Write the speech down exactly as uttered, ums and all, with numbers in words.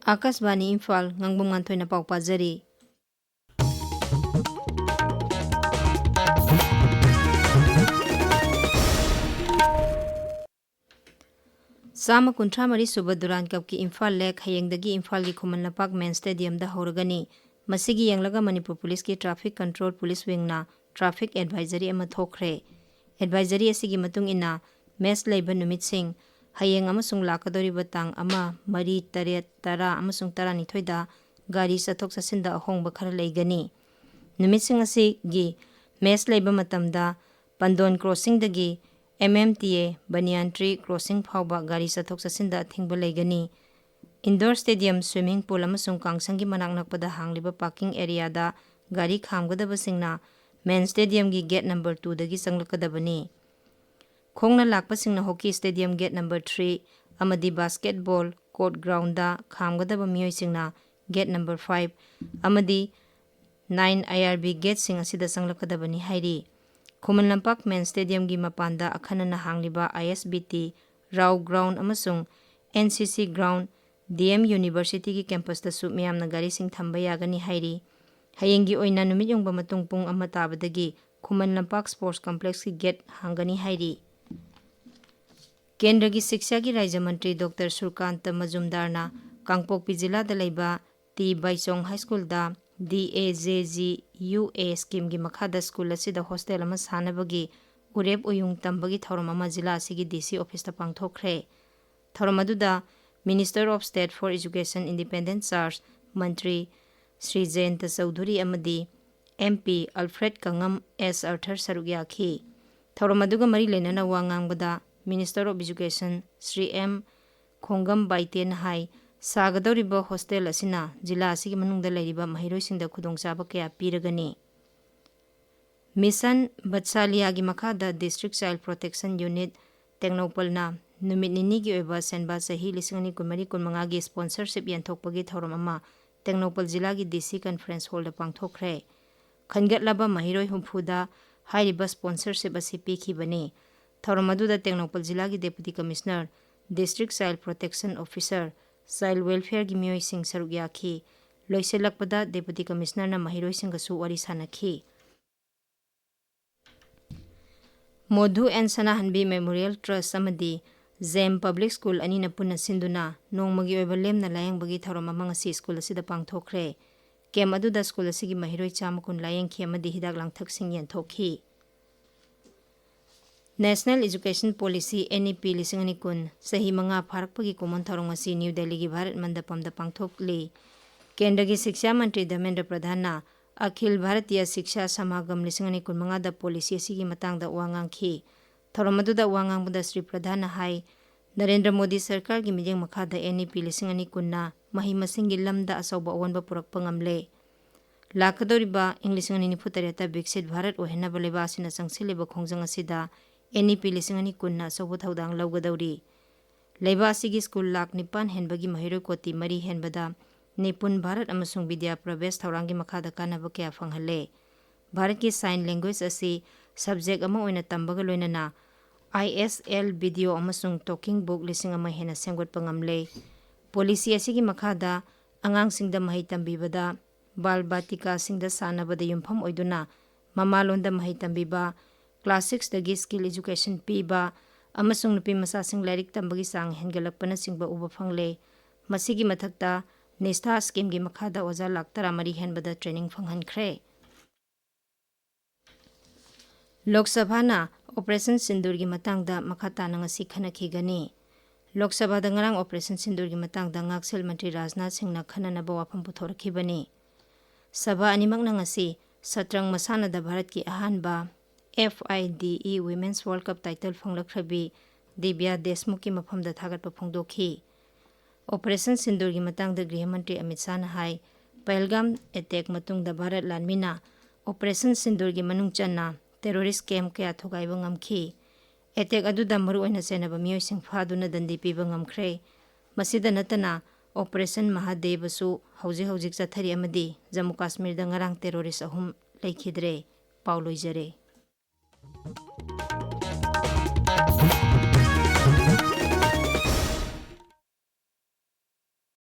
ꯑꯥꯀꯥꯁꯕꯥꯅꯤ ꯏꯝꯐꯥꯜ, ꯉꯥꯡꯕꯝ ꯉꯥꯟꯊꯣꯏꯅ ꯄꯥꯎ ꯄꯥꯖꯔꯤ꯫ ꯆꯥꯝꯃ ꯀꯨꯟꯊ꯭ꯔꯥ ꯃꯔꯤ ꯁꯨꯕ ꯗꯨꯔꯥꯟ ꯀꯞꯀꯤ ꯏꯝꯐꯥꯜ ꯂꯦꯛ ꯍꯌꯦꯡꯗꯒꯤ ꯏꯝꯐꯥꯜꯒꯤ ꯈꯨꯃꯟ ꯂꯝꯄꯥꯛ ꯃꯦꯟ ꯁ꯭ꯇꯦꯗꯤꯌꯝꯗ ꯍꯧꯔꯒꯅꯤ꯫ ꯃꯁꯤꯒꯤ ꯌꯦꯡꯂꯒ ꯃꯅꯤꯄꯨꯔ ꯄꯨꯂꯤꯁꯀꯤ ꯇ꯭ꯔꯥꯐꯤꯛ ꯀꯟꯇ꯭ꯔꯣꯜ ꯄꯨꯂꯤꯁ ꯋꯤꯡꯅ ꯇ꯭ꯔꯥꯐꯤꯛ ꯑꯦꯗꯚꯥꯏꯖꯔꯤ ꯑꯃ ꯊꯣꯛꯈ꯭ꯔꯦ꯫ ꯑꯦꯗꯚꯥꯏꯖꯔꯤ ꯑꯁꯤꯒꯤ ꯃꯇꯨꯡ ꯏꯟꯅ, ꯃꯦꯠꯆ ꯂꯩꯕ ꯅꯨꯃꯤꯠꯁꯤꯡ ꯍꯌꯦꯡ ꯑꯃꯁꯨꯡ ꯂꯥꯛꯀꯗꯧꯔꯤꯕ ꯇꯥꯡ ꯑꯃ, ꯃꯔꯤ, ꯇꯔꯦꯠ, ꯇꯔꯥ ꯑꯃꯁꯨꯡ ꯇꯔꯥꯅꯤꯊꯣꯏꯗ ꯒꯥꯔꯤ ꯆꯠꯊꯣꯛ ꯆꯠꯁꯤꯟꯗ ꯑꯍꯣꯡꯕ ꯈꯔ ꯂꯩꯒꯅꯤ꯫ ꯅꯨꯃꯤꯠꯁꯤꯡ ꯑꯁꯤꯒꯤ ꯃꯦꯠꯆ ꯂꯩꯕ ꯃꯇꯝꯗ ꯄꯟꯗꯣꯟ ꯀ꯭ꯔꯣꯁꯤꯡꯗꯒꯤ M M T A banyan tree crossing ꯐꯥꯎꯕ ꯒꯥꯔꯤ ꯆꯠꯊꯣꯛ ꯆꯠꯁꯤꯟꯗ ꯑꯊꯤꯡꯕ ꯂꯩꯒꯅꯤ꯫ ꯏꯟꯗꯣꯔ ꯁ꯭ꯇꯦꯗꯤꯌꯝ, ꯁ꯭ꯋꯤꯃꯤꯡ ꯄꯨꯜ ꯑꯃꯁꯨꯡ ꯀꯥꯡꯁꯪꯒꯤ ꯃꯅꯥꯛ ꯅꯛꯄꯗ ꯍꯥꯡꯂꯤꯕ ꯄꯥꯔꯀꯤꯡ ꯑꯦꯔꯤꯌꯥꯗ ꯒꯥꯔꯤ ꯈꯥꯝꯒꯗꯕꯁꯤꯡꯅ ꯃꯦꯟ ꯁ꯭ꯇꯦꯗꯤꯌꯝꯒꯤ ꯒꯦꯠ ꯅꯝꯕꯔ ꯇꯨꯗꯒꯤ ꯆꯪꯂꯛꯀꯗꯕꯅꯤ꯫ ꯈꯣꯡꯅ ꯂꯥꯛꯄꯁꯤꯡꯅ hockey stadium gate number three ꯑꯃꯗꯤ ꯕꯥꯁꯀꯦꯠꯕꯣꯜ ꯀꯣꯔꯠ ꯒ꯭ꯔꯥꯎꯟꯗ ꯈꯥꯝꯒꯗꯕ ꯃꯤꯑꯣꯏꯁꯤꯡꯅ ꯒꯦꯠ ꯅꯝꯕꯔ ꯐꯥꯏꯚ ꯑꯃꯗꯤ ꯅꯥꯏꯟ ꯑꯥꯏ ꯑꯥꯔ ꯕꯤ ꯒꯦꯠꯁꯤꯡ ꯑꯁꯤꯗ ꯆꯪꯂꯛꯀꯗꯕꯅꯤ ꯍꯥꯏꯔꯤ꯫ ꯈꯨꯃꯟ ꯂꯝꯄꯥꯛ ꯃꯦꯟ ꯁ꯭ꯇꯦꯗꯤꯌꯝꯒꯤ ꯃꯄꯥꯟꯗ ꯑꯈꯟꯅꯅ ꯍꯥꯡꯂꯤꯕ ꯑꯥꯏ ꯑꯦꯁ ꯕꯤ ꯇꯤ, ꯔꯥꯎ ꯒ꯭ꯔꯥꯎꯟ ꯑꯃꯁꯨꯡ N C C ground, D M ꯌꯨꯅꯤꯚꯔꯁꯤꯇꯤꯒꯤ ꯀꯦꯝꯄꯁꯇꯁꯨ ꯃꯤꯌꯥꯝꯅ ꯒꯥꯔꯤꯁꯤꯡ ꯊꯝꯕ ꯌꯥꯒꯅꯤ ꯍꯥꯏꯔꯤ꯫ ꯍꯌꯦꯡꯒꯤ ꯑꯣꯏꯅ ꯅꯨꯃꯤꯠ ꯌꯨꯡꯕ ꯃꯇꯨꯡ ꯄꯨꯡ ꯑꯃ ꯇꯥꯕꯗꯒꯤ ꯈꯨꯃꯟ ꯂꯝꯄꯥꯛ ꯁ꯭ꯄꯣꯔꯠꯁ ꯀꯝꯄ꯭ꯂꯦꯛꯁꯀꯤ ꯒꯦꯠ ꯍꯥꯡꯒꯅꯤ ꯍꯥꯏꯔꯤ꯫ ꯀꯦꯟꯗ꯭ꯔꯒꯤ ꯁꯤꯛꯁꯥꯒꯤ ꯔꯥꯖ꯭ꯌ ꯃꯟꯇ꯭ꯔꯤ ꯗꯣꯛꯇꯔ ꯁꯨꯔꯀꯥꯟꯇ ꯃꯖꯨꯝꯗꯥꯔꯅ ꯀꯥꯡꯄꯣꯛꯄꯤ ꯖꯤꯂꯥꯗ ꯂꯩꯕ ꯇꯤ ꯕꯥꯏꯆꯣꯡ ꯍꯥꯏ ꯁ꯭ꯀꯨꯜꯗ ꯗꯤ ꯑꯦ ꯖꯦ ꯖꯤ ꯌꯨ ꯑꯦ ꯁ꯭ꯀꯤꯝꯒꯤ ꯃꯈꯥꯗ ꯁ꯭ꯀꯨꯜ ꯑꯁꯤꯗ ꯍꯣꯁꯇꯦꯜ ꯑꯃ ꯁꯥꯅꯕꯒꯤ ꯎꯔꯦꯞ ꯎꯌꯨꯡ ꯇꯝꯕꯒꯤ ꯊꯧꯔꯝ ꯑꯃ ꯖꯤꯂꯥ ꯑꯁꯤꯒꯤ ꯗꯤ ꯁꯤ ꯑꯣꯐꯤꯁꯇ ꯄꯥꯡꯊꯣꯛꯈ꯭ꯔꯦ꯫ ꯊꯧꯔꯝ ꯑꯗꯨꯗ Minister of State for Education Independent Charge ꯃꯟꯇ꯭ꯔꯤ ꯁ꯭ꯔꯤ ꯖꯌꯟꯇ ꯆꯧꯙꯨꯔꯤ ꯑꯃꯗꯤ ꯑꯦꯝ ꯄꯤ ꯑꯜꯐ꯭ꯔꯦꯗ ꯀꯉꯝ ꯑꯦꯁ ꯑꯔꯊꯔ ꯁꯔꯨꯛ ꯌꯥꯈꯤ꯫ ꯊꯧꯔꯝ ꯑꯗꯨꯒ ꯃꯔꯤ ꯂꯩꯅꯅ ꯋꯥ ꯉꯥꯡꯕꯗ Minister of Education Shri M ꯈꯣꯡꯒꯝ ꯕꯥꯏꯇꯦꯟꯅ ꯍꯥꯏ, ꯁꯥꯒꯗꯧꯔꯤꯕ ꯍꯣꯁꯇꯦꯜ ꯑꯁꯤꯅ ꯖꯤꯂꯥ ꯑꯁꯤꯒꯤ ꯃꯅꯨꯡꯗ ꯂꯩꯔꯤꯕ ꯃꯍꯩꯔꯣꯏꯁꯤꯡꯗ ꯈꯨꯗꯣꯡꯆꯥꯕ ꯀꯌꯥ ꯄꯤꯔꯒꯅꯤ꯫ ꯃꯤꯁꯟ ꯕꯠꯁꯥꯂꯤꯌꯥꯒꯤ ꯃꯈꯥꯗ District Child Protection Unit ꯇꯦꯡꯅꯧꯄꯜꯅ ꯅꯨꯃꯤꯠ ꯅꯤꯅꯤꯒꯤ ꯑꯣꯏꯕ ꯁꯦꯟꯕꯥ ꯆꯍꯤ ꯂꯤꯁꯤꯡ ꯑꯅꯤ ꯀꯨꯟꯃꯔꯤ ꯀꯨꯟꯃꯉꯥꯒꯤ sponsorship ꯌꯦꯟꯊꯣꯛꯄꯒꯤ ꯊꯧꯔꯝ ꯑꯃ ꯇꯦꯡꯅꯧꯄꯜ ꯖꯤꯂꯥꯒꯤ ꯗꯤ ꯁꯤ conference hallꯗ ꯄꯥꯡꯊꯣꯛꯈ꯭ꯔꯦ꯫ ꯈꯟꯒꯠꯂꯕ ꯃꯍꯩꯔꯣꯏ ꯍꯨꯝꯐꯨꯗ ꯍꯥꯏꯔꯤꯕ sponsorship ꯑꯁꯤ ꯄꯤꯈꯤꯕꯅꯤ꯫ ꯊꯧꯔꯝ ꯑꯗꯨꯗ ꯇꯦꯡꯅꯧꯄꯜ ꯖꯤꯂꯥꯒꯤ Deputy Commissioner, District Child Protection Officer child ꯋꯦꯜꯐꯤꯌꯔꯒꯤ ꯃꯤꯑꯣꯏꯁꯤꯡ ꯁꯔꯨꯛ ꯌꯥꯈꯤ꯫ ꯂꯣꯏꯁꯤꯜꯂꯛꯄꯗ ꯗꯦꯄꯨꯇꯤ ꯀꯃꯤꯁꯅꯔꯅ ꯃꯍꯩꯔꯣꯏꯁꯤꯡꯒꯁꯨ ꯋꯥꯔꯤ ꯁꯥꯅꯈꯤ꯫ ꯃꯣꯙꯨ ꯑꯦꯟ ꯁꯅꯥꯍꯟꯕꯤ ꯃꯦꯃꯣꯔꯤꯌꯦꯜ ꯇ꯭ꯔꯁ ꯑꯃꯗꯤ ꯖꯦꯝ ꯄꯕ꯭ꯂꯤꯛ ꯁ꯭ꯀꯨꯜ ꯑꯅꯤꯅ ꯄꯨꯟꯅ ꯁꯤꯟꯗꯨꯅ ꯅꯣꯡꯃꯒꯤ ꯑꯣꯏꯕ ꯂꯦꯝꯅ ꯂꯥꯌꯦꯡꯕꯒꯤ ꯊꯧꯔꯝ ꯑꯃ ꯉꯁꯤ ꯁ꯭ꯀꯨꯜ ꯑꯁꯤꯗ ꯄꯥꯡꯊꯣꯛꯈ꯭ꯔꯦ꯫ ꯀꯦꯝꯞ ꯑꯗꯨꯗ ꯁ꯭ꯀꯨꯜ ꯑꯁꯤꯒꯤ ꯃꯍꯩꯔꯣꯏ ꯆꯥꯝꯃ ꯀꯨꯟ ꯂꯥꯌꯦꯡꯈꯤ ꯑꯃꯗꯤ ꯍꯤꯗꯥꯛ ꯂꯥꯡꯊꯛꯁꯤꯡ ꯌꯦꯟꯊꯣꯛꯈꯤ꯫ National Education Policy, N E P ꯂꯤꯁꯤꯡ ꯑꯅꯤ ꯀꯨꯟ, ꯆꯍꯤ ꯃꯉꯥ ꯐꯥꯔꯛꯄꯒꯤ ꯀꯨꯝꯑꯣꯟ ꯊꯧꯔꯝ ꯑꯁꯤ ꯅ꯭ꯌꯨ ꯗꯦꯜꯂꯤꯒꯤ ꯚꯥꯔꯠ ꯃꯟꯗꯄꯝꯗ ꯄꯥꯡꯊꯣꯛꯂꯤ꯫ ꯀꯦꯟꯗ꯭ꯔꯒꯤ ꯁꯤꯛꯁꯥ ꯃꯟꯇ꯭ꯔꯤ ꯙꯔꯃꯦꯟꯗ꯭ꯔ ꯄ꯭ꯔꯙꯥꯟꯅ ꯑꯈꯤꯜ ꯚꯥꯔꯇꯤꯌꯥ ꯁꯤꯛꯁꯥ ꯁꯃꯥꯒꯝ ꯂꯤꯁꯤꯡ ꯑꯅꯤ ꯀꯨꯟꯃꯉꯥꯗ ꯄꯣꯂꯤꯁꯤ ꯑꯁꯤꯒꯤ ꯃꯇꯥꯡꯗ ꯋꯥ ꯉꯥꯡꯈꯤ꯫ ꯊꯧꯔꯝ ꯑꯗꯨꯗ ꯋꯥ ꯉꯥꯡꯕꯗ ꯁ꯭ꯔꯤ ꯄ꯭ꯔꯙꯥꯟꯅ ꯍꯥꯏ, ꯅꯔꯦꯟꯗ꯭ꯔ ꯃꯣꯗꯤ ꯁꯔꯀꯥꯔꯒꯤ ꯃꯤꯠꯌꯦꯡ ꯃꯈꯥꯗ N E P ꯂꯤꯁꯤꯡ ꯑꯅꯤ ꯀꯨꯟꯅ ꯃꯍꯩ ꯃꯁꯤꯡꯒꯤ ꯂꯝꯗ ꯑꯆꯧꯕ ꯑꯑꯣꯟꯕ ꯄꯨꯔꯛꯄ ꯉꯝꯂꯦ꯫ ꯂꯥꯛꯀꯗꯧꯔꯤꯕ ꯏꯪ ꯂꯤꯁꯤꯡ ꯑꯅꯤ ꯅꯤꯐꯨ ꯇꯔꯦꯠꯇ ꯕꯤꯛꯁꯤꯠ ꯚꯥꯔꯠ ꯑꯣꯏꯍꯟꯅꯕ ꯂꯩꯕꯥꯛ ꯑꯁꯤꯅ ꯆꯪꯁꯤꯜꯂꯤꯕ ꯈꯣꯡꯖꯪ ꯑꯁꯤꯗ N E P ꯂꯤꯁꯤꯡ ꯑꯅꯤ ꯀꯨꯟꯅ ꯑꯆꯧꯕ ꯊꯧꯗꯥꯡ ꯂꯧꯒꯗꯧꯔꯤ꯫ ꯂꯩꯕꯥꯛ ꯑꯁꯤꯒꯤ ꯁ꯭ꯀꯨꯜ ꯂꯥꯈ ꯅꯤꯄꯥꯟ ꯍꯦꯟꯕꯒꯤ ꯃꯍꯩꯔꯣꯏ ꯀꯣꯇꯤ ꯃꯔꯤ ꯍꯦꯟꯕꯗ ꯅꯤꯄꯨꯟ ꯚꯥꯔꯠ ꯑꯃꯁꯨꯡ ꯕꯤꯗ꯭ꯌꯥ ꯄ꯭ꯔꯕꯦꯁ ꯊꯧꯔꯥꯡꯒꯤ ꯃꯈꯥꯗ ꯀꯥꯟꯅꯕ ꯀꯌꯥ ꯐꯪꯍꯜꯂꯦ꯫ ꯚꯥꯔꯠꯀꯤ sign language ꯑꯁꯤ subject ꯑꯃ ꯑꯣꯏꯅ ꯇꯝꯕꯒ ꯂꯣꯏꯅꯅ I S L video ꯑꯃꯁꯨꯡ talking book ꯂꯤꯁꯤꯡ ꯑꯃ ꯍꯦꯟꯅ ꯁꯦꯝꯒꯠꯄ ꯉꯝꯂꯦ꯫ ꯄꯣꯂꯤꯁꯤ ꯑꯁꯤꯒꯤ ꯃꯈꯥꯗ ꯑꯉꯥꯡꯁꯤꯡꯗ ꯃꯍꯩ ꯇꯝꯕꯤꯕꯗ ꯕꯥꯜ ꯕꯥꯇꯤꯀꯥꯁꯤꯡꯗ ꯁꯥꯟꯅꯕꯗ ꯌꯨꯝꯐꯝ ꯑꯣꯏꯗꯨꯅ ꯃꯃꯥꯂꯣꯟꯗ ꯃꯍꯩ ꯇꯝꯕꯤꯕ, class six ꯇꯒꯤ skill education ꯄꯤꯕ ꯑꯃꯁꯨꯡ ꯅꯨꯄꯤ ꯃꯆꯥꯁꯤꯡ ꯂꯥꯏꯔꯤꯛ ꯇꯝꯕꯒꯤ ꯆꯥꯡ ꯍꯦꯟꯒꯠꯂꯛꯄꯅꯆꯤꯡꯕ ꯎꯕ ꯐꯪꯂꯦ꯫ ꯃꯁꯤꯒꯤ ꯃꯊꯛꯇ ꯅꯤꯁꯊꯥ schemeꯒꯤ ꯃꯈꯥꯗ ꯑꯣꯖꯥ ꯂꯥꯈ ꯇꯔꯥꯃꯔꯤ ꯍꯦꯟꯕꯗ training ꯐꯪꯍꯟꯈ꯭ꯔꯦ꯫ ꯂꯣꯛ ꯁꯚꯥꯅ Operation ꯁꯤꯟꯗꯨꯔꯒꯤ ꯃꯇꯥꯡꯗ ꯃꯈꯥ ꯇꯥꯅ ꯉꯁꯤ ꯈꯟꯅꯈꯤꯒꯅꯤ꯫ ꯂꯣꯛ ꯁꯚꯥꯗ ꯉꯔꯥꯡ Operation ꯁꯤꯟꯗꯨꯔꯒꯤ ꯃꯇꯥꯡꯗ ꯉꯥꯛꯁꯦꯜ ꯃꯟꯇ꯭ꯔꯤ ꯔꯥꯖꯅꯥꯊ ꯁꯤꯡꯅ ꯈꯟꯅꯅꯕ ꯋꯥꯐꯝ ꯄꯨꯊꯣꯔꯛꯈꯤꯕꯅꯤ꯫ ꯁꯚꯥ ꯑꯅꯤꯃꯛꯅ ꯉꯁꯤ ꯁꯇ꯭ꯔꯪ ꯃꯁꯥꯟꯅꯗ ꯚꯥꯔꯠꯀꯤ ꯑꯍꯥꯟꯕ F I D E Women's World Cup title ꯐꯪꯂꯛꯈ꯭ꯔꯕꯤ ꯗꯤꯕ꯭ꯌꯥ ꯗꯦꯁꯃꯨꯈꯀꯤ ꯃꯐꯝꯗ ꯊꯥꯒꯠꯄ ꯐꯣꯡꯗꯣꯛꯈꯤ꯫ Operation ꯁꯤꯟꯗꯨꯔꯒꯤ ꯃꯇꯥꯡꯗ ꯒ꯭ꯔꯤꯍ ꯃꯟꯇ꯭ꯔꯤ ꯑꯃꯤꯠ ꯁꯥꯍꯅ ꯍꯥꯏ, ꯄꯍꯜꯒꯥꯝ attack ꯃꯇꯨꯡꯗ ꯚꯥꯔꯠ ꯂꯥꯟꯃꯤꯅ Operation ꯁꯤꯟꯗꯨꯔꯒꯤ ꯃꯅꯨꯡ ꯆꯟꯅ terrorist camp ꯀꯌꯥ ꯊꯨꯒꯥꯏꯕ ꯉꯝꯈꯤ꯫ Attack ꯑꯗꯨꯗ ꯃꯔꯨꯑꯣꯏꯅ ꯆꯦꯟꯅꯕ ꯃꯤꯑꯣꯏꯁꯤꯡ ꯐꯥꯗꯨꯅ ꯗꯟꯗꯤ ꯄꯤꯕ ꯉꯝꯈ꯭ꯔꯦ꯫ ꯃꯁꯤꯗ ꯅꯠꯇꯅ Operation ꯃꯍꯥꯗꯦꯕꯁꯨ ꯍꯧꯖꯤꯛ ꯍꯧꯖꯤꯛ ꯆꯠꯊꯔꯤ ꯑꯃꯗꯤ ꯖꯝꯃꯨ ꯀꯥꯁꯃꯤꯔꯗ ꯉꯔꯥꯡ terrorist ꯑꯍꯨꯝ ꯂꯩꯈꯤꯗ꯭ꯔꯦ꯫ ꯄꯥꯎ ꯂꯣꯏꯖꯔꯦ꯫